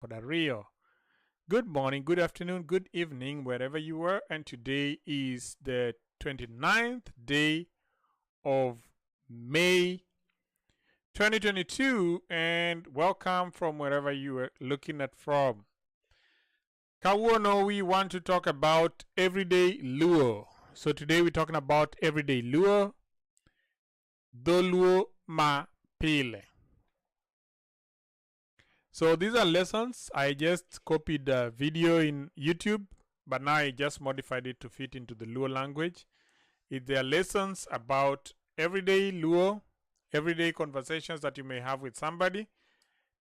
Kod ariyo. Good morning, good afternoon, good evening, wherever you are. And today is the 29th day of May 2022. And welcome from wherever you are looking at from. Kawuono, we want to talk about everyday Luo. So today we're talking about everyday Luo, Dholuo ma pile. So these are lessons. I just copied the video in YouTube, but now I just modified it to fit into the Luo language. If there are lessons about everyday Luo, everyday conversations that you may have with somebody.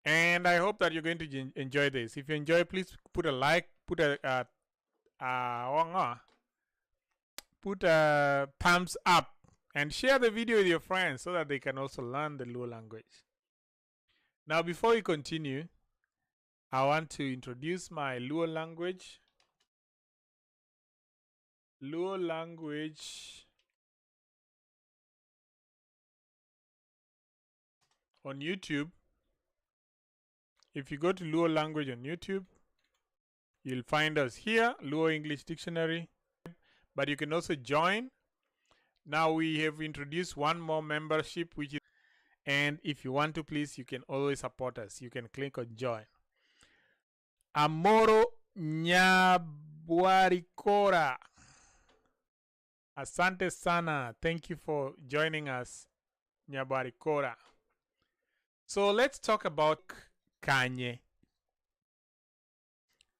And I hope that you're going to enjoy this. If you enjoy, please put a like, put a put a thumbs up, and share the video with your friends so that they can also learn the Luo language. Now, before we continue, I want to introduce my Luo language. Luo language on YouTube. If you go to Luo language on YouTube, you'll find us here, Luo English Dictionary. But you can also join. Now we have introduced one more membership, which is, and if you want to, please, you can always support us. You can click on join. Amoro Nyabwarikora. Asante sana. Thank you for joining us, Nyabwarikora. So let's talk about Kanye.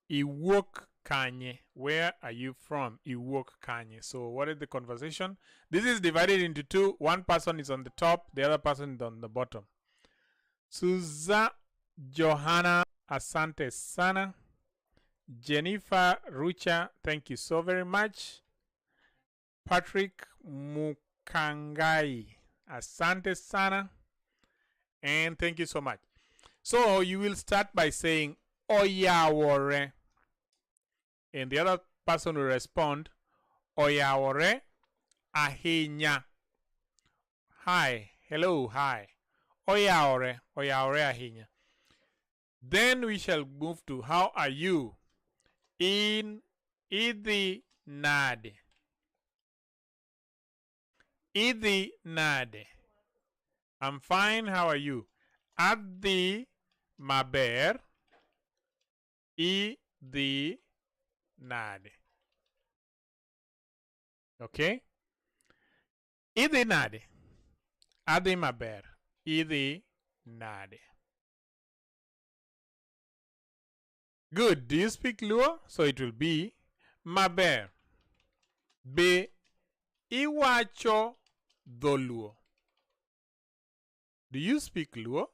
Iwuok Kanye. Where are you from? Iwuok Kanye. So what is the conversation? This is divided into two. One person is on the top, the other person is on the bottom. Suza Johanna, asante sana. Jennifer Rucha, thank you so very much. Patrick Mukangai, asante sana. And thank you so much. So you will start by saying Oyawore. And the other person will respond, Oyawore ahinya. Hi, hello, hi. Oyawore, oyawore ahinya. Then we shall move to how are you? In idhi nade. Idhi nade. I'm fine, how are you? Adhi maber. Idhi nade. Okay? Idhi nade. Adhi maber. Idhi nade. Good. Do you speak Luo? So it will be maber. Be iwacho dholuo. Do you speak Luo?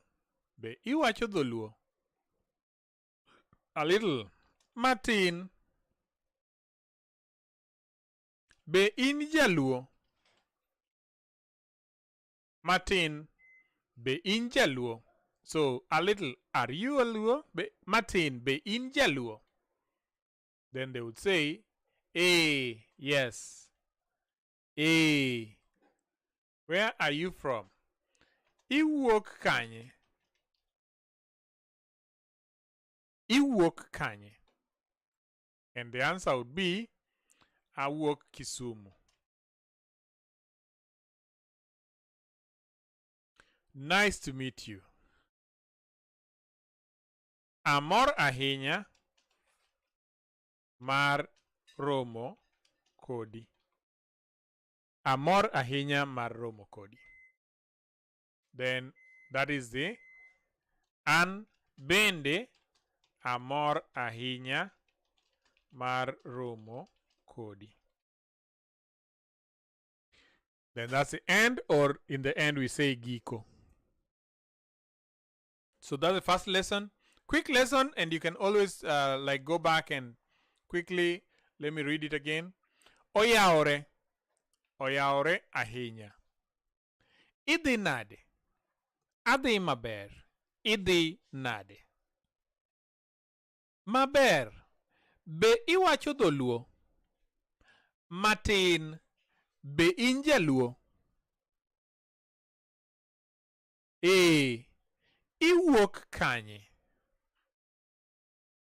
Be iwacho dholuo. A little. Matin. Be in jaluo? Matin. Be in jaluo? So a little, are you a Luo? Be, Matin, be in jaluo. Then they would say, eh, yes. Eh. Where are you from? Iwuok kanye? Iwuok kanye? And the answer would be, awuok Kisumu. Nice to meet you. Amor ahinya mar romo kodi. Amor ahinya mar romo kodi. Then that is the an bende amor ahinya mar romo kodi. Then that's the end, or in the end we say giko. So that's the first lesson. Quick lesson, and you can always like go back and quickly, let me read it again. Oyaore. Oyaore ahinya. Idhi nade? Adhi maber. Idhi nade? Maber. Be iwacho dholuo? Matin. Be in jaluo? Ee. Iwuok kanye?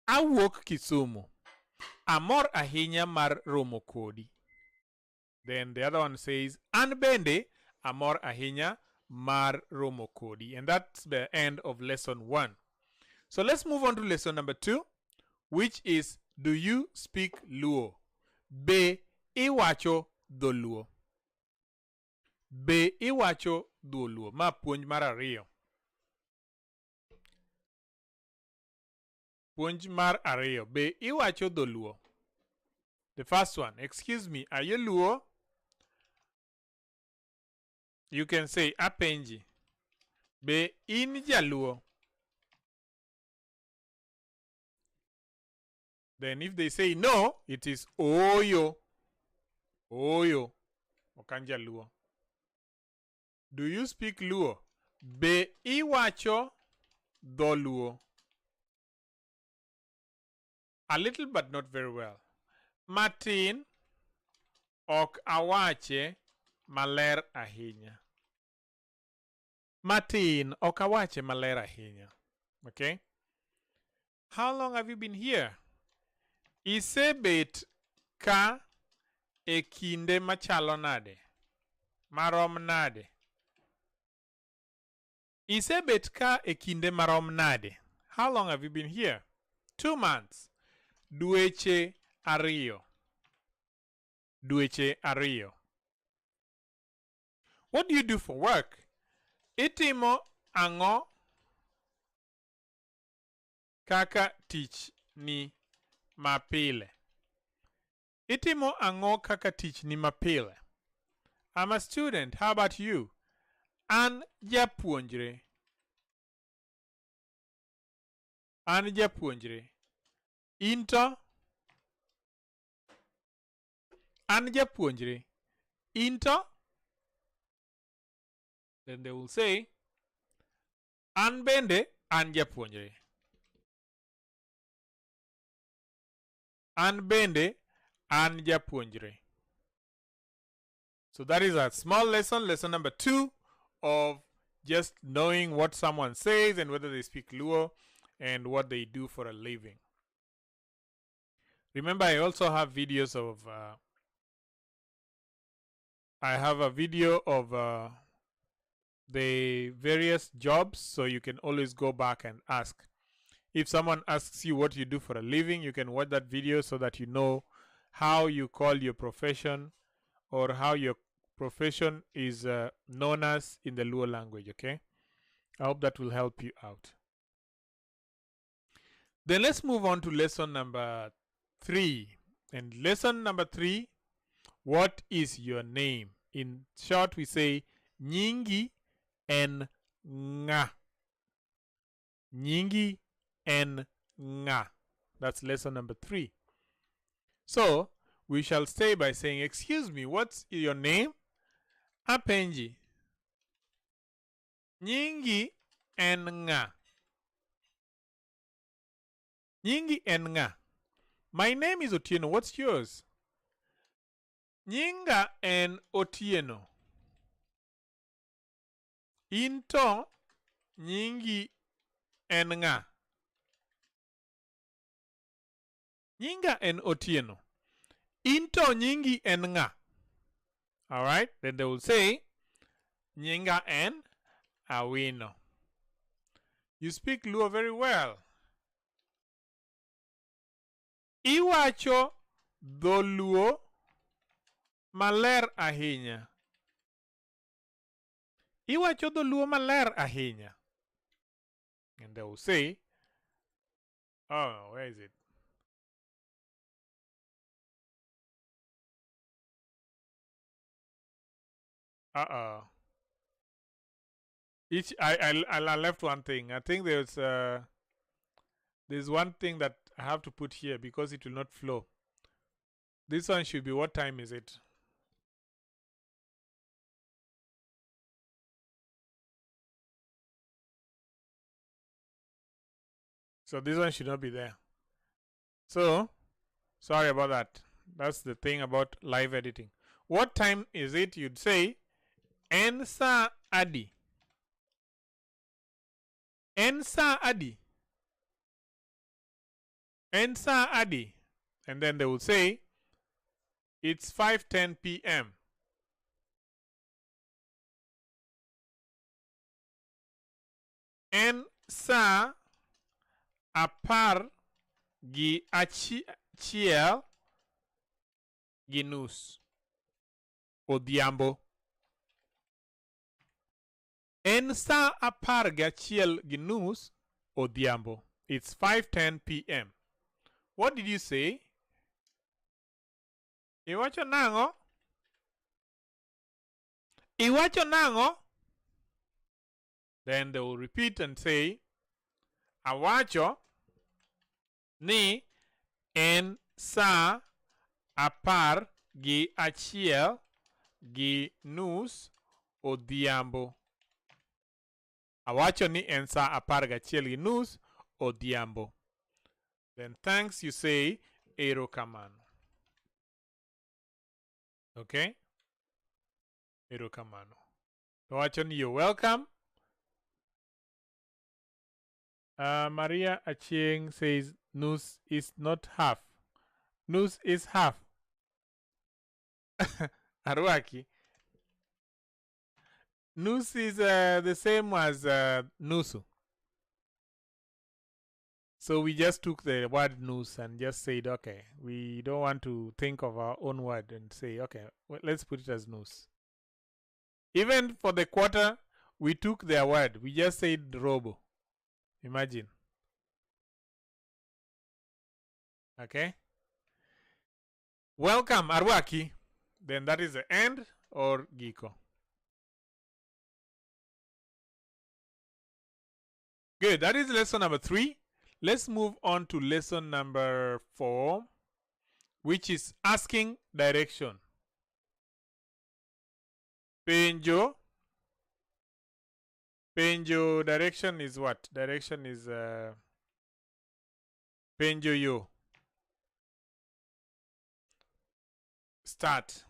Awuok Kisumu. Amor ahinya mar romo kodi. Then the other one says, An bende amor ahinya mar romo kodi. And that's the end of lesson 1. So let's move on to lesson number 2, which is, do you speak Luo? Be iwacho dholuo? Be iwacho dholuo? Ma puonj mar ariyo. Puonj mar ariyo. Be iwacho dholuo? The first one, excuse me, are you Luo? You can say apenji. Be in jaluo? Then if they say no, it is oyo. Oyo. Ok an jaluo. Do you speak Luo? Be iwacho dholuo? A little but not very well. Matin ok awache maler ahinya. Matin ok awache maler ahinya. Okay? How long have you been here? Isebet ka e kinde machalo nade? Marom nade? Isebet ka e kinde marom nade? How long have you been here? 2 months. Dweche ariyo. Dweche ariyo. What do you do for work? Itimo ang'o kaka tich ni mapile? Itimo ang'o kaka tich ni mapile? I'm a student. How about you? An japuonjre. An japuonjre. In to? An japuonjre. In to? Then they will say, An bende an japuonjre. An bende an japuonjre. So that is a small lesson, lesson number 2 of just knowing what someone says and whether they speak Luo and what they do for a living. Remember, I also have videos of, I have a video of the various jobs, so you can always go back and ask. If someone asks you what you do for a living, you can watch that video so that you know how you call your profession or how your profession is known as in the Luo language, okay? I hope that will help you out. Then let's move on to lesson number 3. And lesson number 3, what is your name? In short, we say Nyingi en nga. Nyingi en nga. That's lesson number 3. So we shall stay by saying, excuse me, what's your name? Apenji. Nyingi en nga. Nyingi en nga. My name is Otieno. What's yours? Nyinga en Otieno. In to nyingi en nga. Nyinga en Otieno. In to nyingi en nga. All right. Then they will say, Nyinga en Awino. You speak Luo very well. Iwacho dholuo maler ahinya. Iwacho dholuo maler ahinya. And they will say, oh, where is it? Uh-oh. Each I left one thing. I think there's one thing that I have to put here because it will not flow. This one should be, what time is it? So this one should not be there. So sorry about that. That's the thing about live editing. What time is it? You'd say En sa adi. En sa adi. En sa adi? And then they will say, it's 5:10 p.m. En sa apar gi achiel gi nus odhiambo. En sa apar gi achiel gi nus odhiambo. It's 5:10 p.m. What did you say? Iwacho nang'o? Iwacho nang'o? Then they will repeat and say, Awacho ni en sa apar gi achiel gi nus odhiambo. Awacho ni en sa apar gachiel gi nus odhiambo. Then thanks, you say erokamano. Okay? Erokamano. Owacho ni you're welcome. Maria Achieng says nus is not half. Nus is half. Arwaki. Nus is the same as nusu. So we just took the word nus and just said, okay, we don't want to think of our own word and say, okay, well, let's put it as nus. Even for the quarter, we took their word. We just said robo. Imagine. Okay. Welcome, Arwaki. Then that is the end or Giko. Good. That is lesson number 3. Let's move on to lesson number 4, which is asking direction. Penjo. Penjo direction is what? Direction is penjo yo. Start.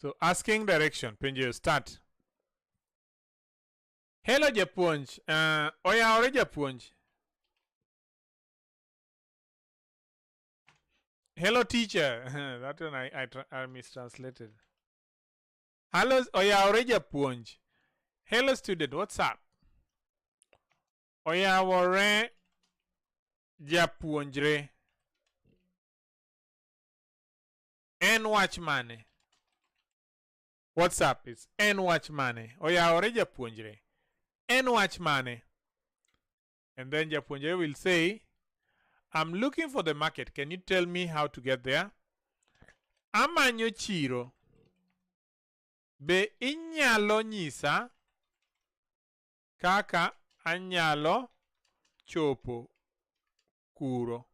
So asking direction, penjo start. Hello japuonj. Oyawore japuonj. Hello teacher. That one I mistranslated. Hello oyawore japuonj. Hello student, what's up? Oyawore japuonjre. En wach mane? What's up is en wach mane? Oyawore japuonjre. En wach mane? And then japuonjre will say, I'm looking for the market. Can you tell me how to get there? Amanyo chiro. Be inyalo nyisa kaka anyalo chopo kuro?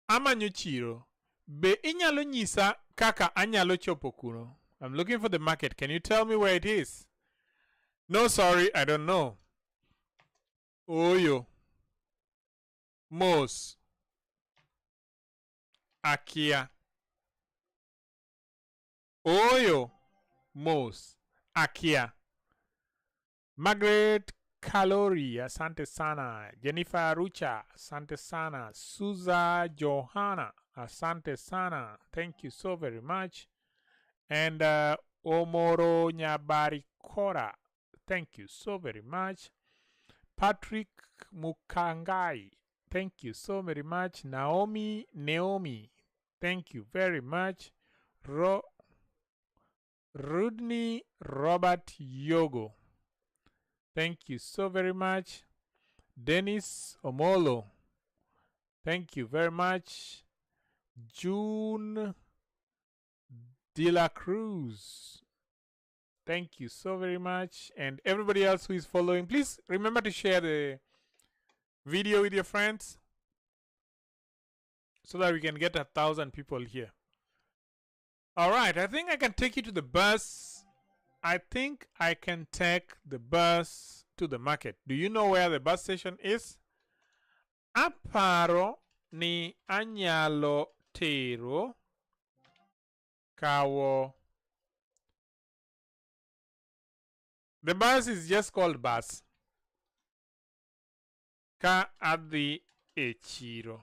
Amanyo chiro. Be inyalo nyisa kaka anyalo chopo kuro? I'm looking for the market. Can you tell me where it is? No, sorry, I don't know. Oyo. Mos. Akia. Oyo. Mos. Akia. Margaret Kalori, asante sana. Jennifer Arucha, asante sana. Suza Johanna, asante sana. Thank you so very much. And Omoro Nyabarikora, thank you so very much. Patrick Mukangai, thank you so very much. Naomi, thank you very much. Rudney Robert Yogo, thank you so very much. Dennis Omolo, thank you very much. June De La Cruz, thank you so very much. And everybody else who is following, please remember to share the video with your friends so that we can get 1,000 people here. All right, I think I can take you to the bus. I think I can take the bus to the market. Do you know where the bus station is? Aparo ni anyalo tero kawo. The bus is just called bus. Ka adhi e chiro.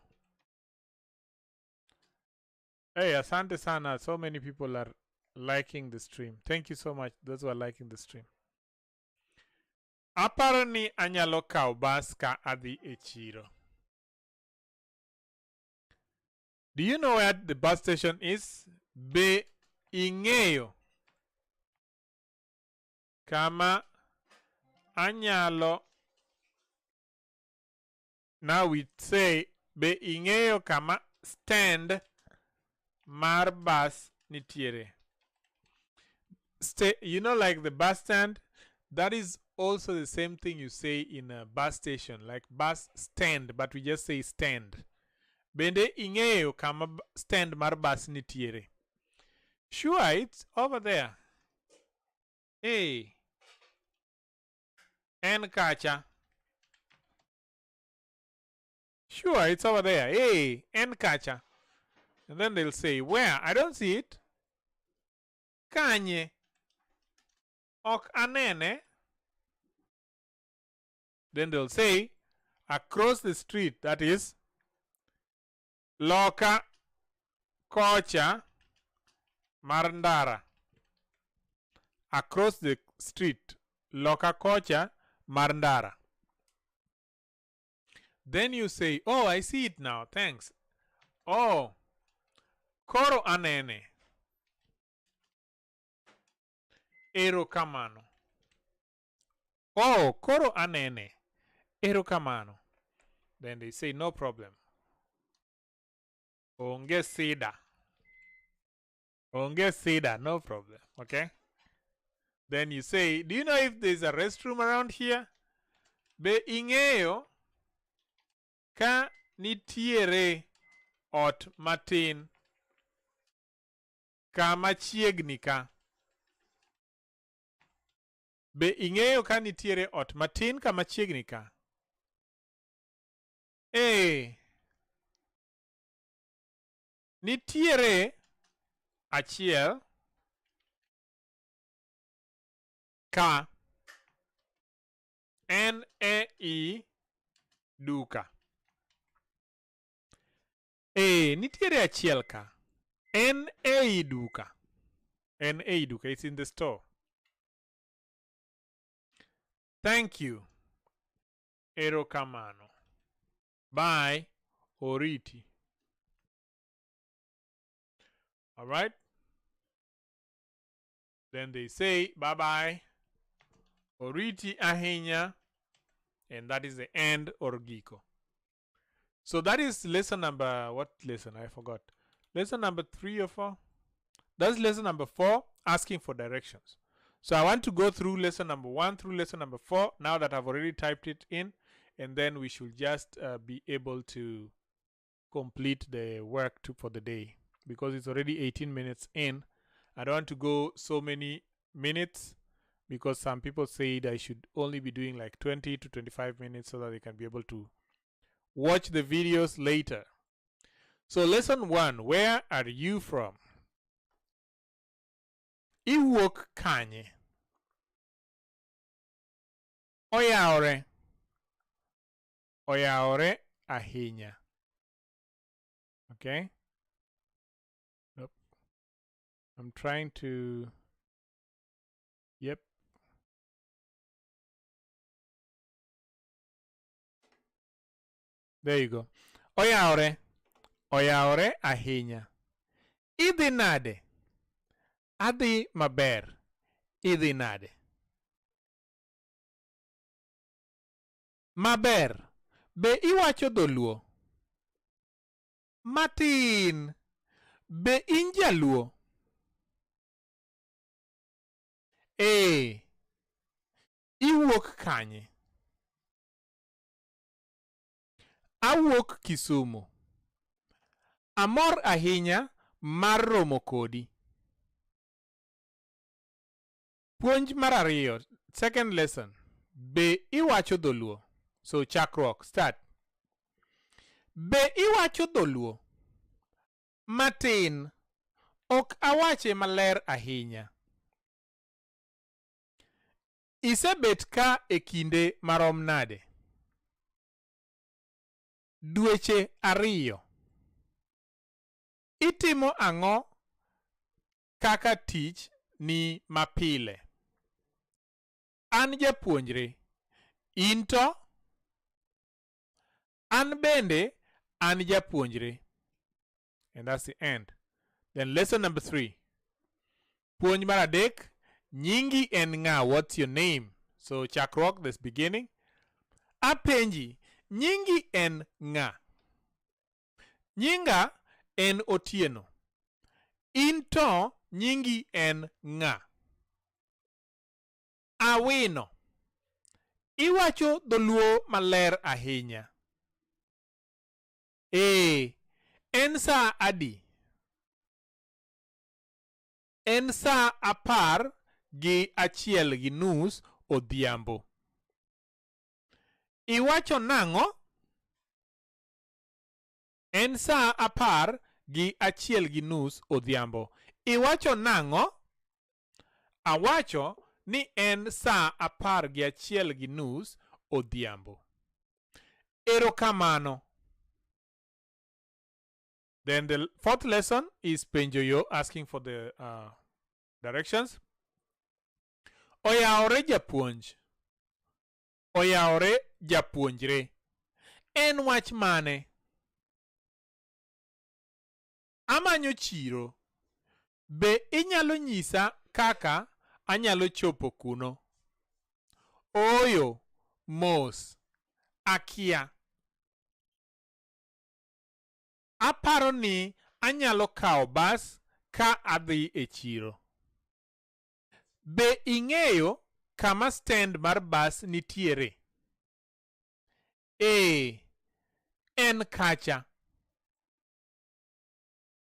Hey, asante sana. So many people are liking the stream. Thank you so much, those who are liking the stream. Aparo ni anyalo kawo bas ka adhi e chiro. Do you know where the bus station is? Be ing'eyo kama anyalo. Now we say be ing'eyo kama stand mar bus nitiere. Stay, you know, like the bus stand, that is also the same thing you say in a bus station, like bus stand, but we just say stand. Bende ing'eyo kama stand mar bus nitiere. Sure, it's over there. Hey. En kacha. Sure, it's over there. Hey, en kacha. And then they'll say, where? I don't see it. Kanye. Ok anene. Then they'll say, across the street, that is, loka kocha mar ndara. Across the street, loka kocha mar ndara. Then you say, oh, I see it now, thanks. Oh, koro anene. Erokamano. Oh, koro anene. Erokamano. Then they say, no problem. Onge sida. Onge sida, no problem. Okay? Then you say, do you know if there's a restroom around here? Be ing'eyo ka nitiere ot matin kama chiegni ka? Be ing'eyo ka nitiere ot matin kama chiegni ka? Ee. Nitiere achiel ka. En e i duka. Ee, nitiere achiel ka. En e i duka. En e i duka. It's in the store. Thank you. Erokamano. Bye. Oriti. All right. Then they say bye-bye. Oriti ahinya. And that is the end or giko. So that is lesson number, what lesson? I forgot. Lesson number 3 or 4. That's lesson number 4, asking for directions. So I want to go through lesson number 1 through lesson number 4 now that I've already typed it in, and then we should just be able to complete the work for the day, because it's already 18 minutes in. I don't want to go so many minutes because some people said I should only be doing like 20 to 25 minutes so that they can be able to watch the videos later. So lesson 1, where are you from? Iwuok kanye? Oyawore. Oyawore ahinya. Okay. Nope. I'm trying to... Yep. There you go. Oyawore. Oyawore ahinya. Idhi nade? Adhi maber. Idhi nade? Maber. Be iwacho dholuo? Matin. Be in jaluo? Ee. Iwuok kanye? Awuok Kisumu. Amor ahinya mar romo kodi. Puonj mar ariyo, second lesson. Be iwacho dholuo? So chakruok, start. Be iwacho dholuo? Matin. Ok awache maler ahinya. Isebet ka e kinde marom nade? Dweche ariyo. Itimo ang'o kaka tich ni mapile? An japuonjre. In to? An bende an japuonjre. And that's the end. Then lesson number 3. Puonj mar adek, nyingi en ng'a? What's your name? So chakruok, this beginning. Apenji, nyingi en ng'a? Nyinga en Otieno. In to nyingi en ng'a? Awino. Iwacho dholuo maler ahinya. Ee, en saa adi? En saa apar gi achiel gi nus odhiambo. Iwacho nang'o? En saa apar gi achiel gi nus odhiambo. Iwacho nang'o? Awacho ni en saa apar gi achiel gi nus odhiambo. Erokamano. Then the fourth lesson is penjo yo, asking for the directions. Oyawore japuonj. Oyawore japuonjre. En wach mane? Amanyo chiro. Be inyalo nyisa kaka anyalo chopo kuno? Ooyo, mos. Akia. Aparo ni anyalo kawo bas ka adhi e chiro. Be ing'eyo kama stend mar bas nitiere? Ee, en kacha.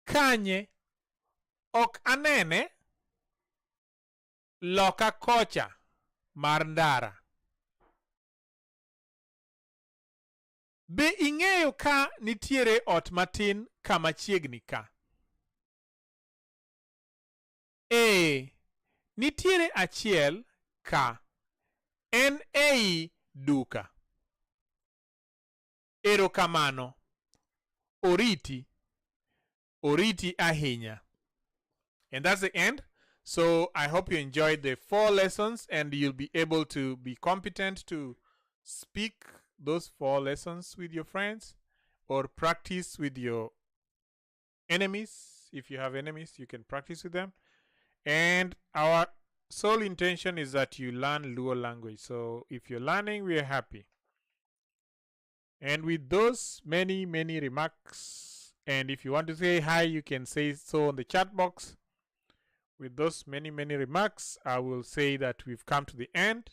Kanye? Ok anene? Loka kocha mar ndara. Be ing'eyo ka nitiere ot matin kama chiegni ka? Ee, nitiere achiel ka. En ei duka. Erokamano. Oriti. Oriti ahinya. And that's the end. So I hope you enjoyed the 4 lessons and you'll be able to be competent to speak those 4 lessons with your friends or practice with your enemies. If you have enemies, you can practice with them. And our sole intention is that you learn Luo language. So if you're learning, we are happy. And with those many, many remarks, and if you want to say hi, you can say so on the chat box. With those many, many remarks, I will say that we've come to the end.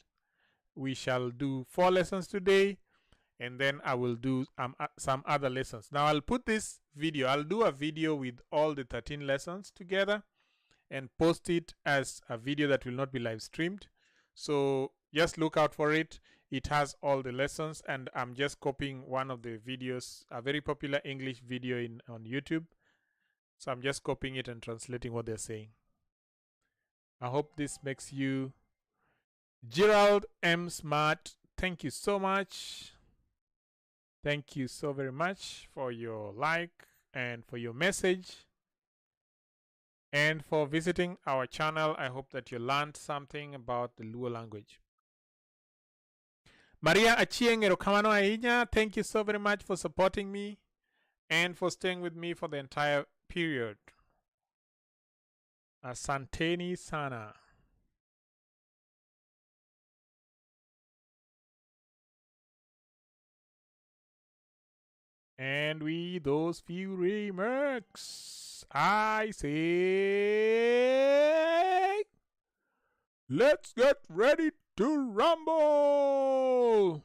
We shall do 4 lessons today, and then I will do some other lessons. Now I'll put this video, I'll do a video with all the 13 lessons together and post it as a video that will not be live streamed. So just look out for it. It has all the lessons, and I'm just copying one of the videos, a very popular English video on YouTube. So I'm just copying it and translating what they're saying. I hope this makes you... Gerald M. Smart, thank you so much. Thank you so very much for your like and for your message and for visiting our channel. I hope that you learned something about the Luo language. Maria Achieng, erokamano ahinya, thank you so very much for supporting me and for staying with me for the entire period. Asanteni sana. And with those few remarks, I say, let's get ready to rumble!